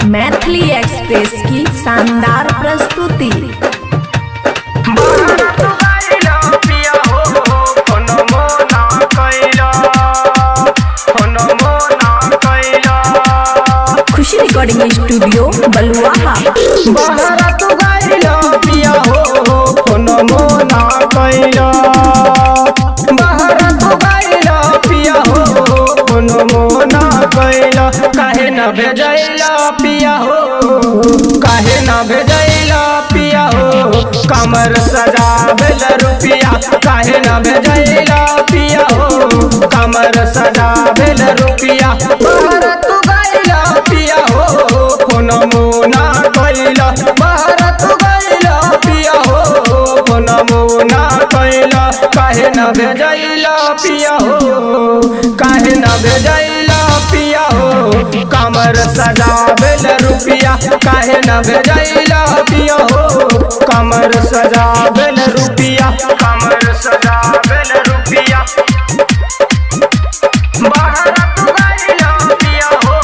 Maithili express की शानदार प्रस्तुति। खुशी रिकॉर्डिंग स्टूडियो बलुआहा। बहरा तू गइलो पिया हो कोनो मोना कइलो। बहरा तू गइलो पिया हो कोनो मोना कइलो। काहे न भेजैला पिया हो, काहे न भेजैला पिया हो, कमर सजावेल रुपिया। काहे न भेजैला पिया हो, कमर सजावेल रुपिया। बहरा तू गइलो पिया हो कोनो मोना कइला। बहरा तू गइलो पिया हो कोनो मोना कइला। काहे न भेजैला पिया हो, काहे न भेजैला पिया हो, कमर सजावेल रुपिया। काहे न भेजैला पिया हो, कमर सजावेल रुपिया। कमर सजावेल रुपिया। बहरा तू गइलो पिया हो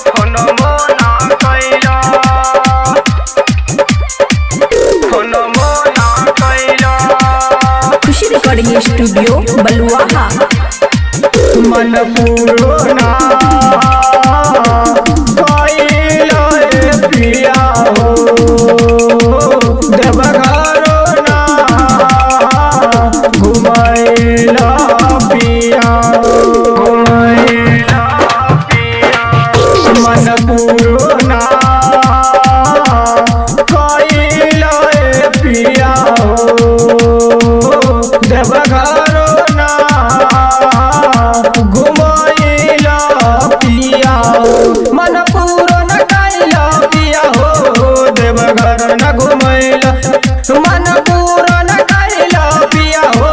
कोनो मोना कइला, कोनो मोना कइला। खुशी रिकॉर्डिंग स्टूडियो बलुआहा। मन पूरो ना कइलो पिया हो, देवघरो ना घुमैला पिया, घुमैला पिया। मन पूरो ना कइलो पिया हो, देवघरो ना घुमैला पिया हो। मन पूरो न कइला पिया हो, देवघर न घुमैला। मन पूरो न कइला पिया हो,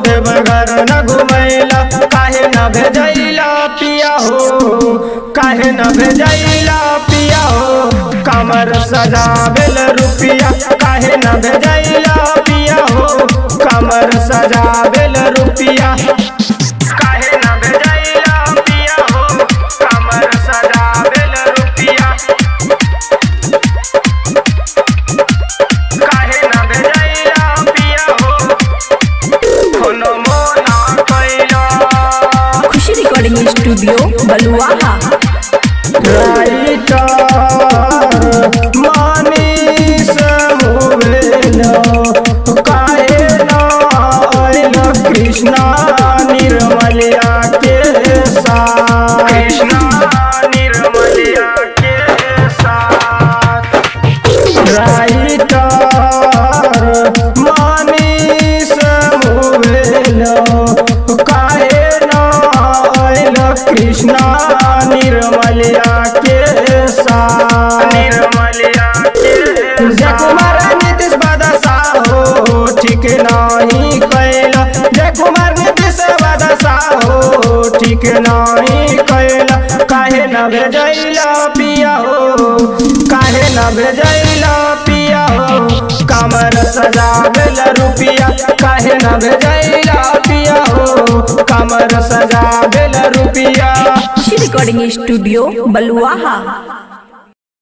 देवघर न घुमैला। काहे न भेजैला पिया हो, काहे न भेजैला पिया हो, कमर सजावेल रुपिया। काहे न भेजैला पिया हो, कमर सजावेल रुपिया। काहे न भेजैला पिया हो, कमर सजावेल रुपिया। काहे न भेजैला पिया हो, कोनो मोना कइला। खुशी रिकॉर्डिंग स्टूडियो बलुआहा। राइटर मनीष मोवेलो, काहे न आइल कृष्णा निर्मलिया के साथ। कृष्णा निर्मलिया के साथ। राइटर मनीष मोवेलो, काहे न आइल कृष्णा निर्मलिया के साथ। निर्मलिया के जय कुमार नीतीश बादशाह हो, ठीक नहीं कैला। जय कुमार नीतीश बादशाह हो, ठीक नहीं कैला। काहे न भेजैला पिया हो, काहे न भेजैला पिया हो, कमर सजावेल रुपिया। काहे न भेजैला पिया हो, कमर सजावेल रुपिया। खुशी रिकॉर्डिंग स्टूडियो बलुआहा।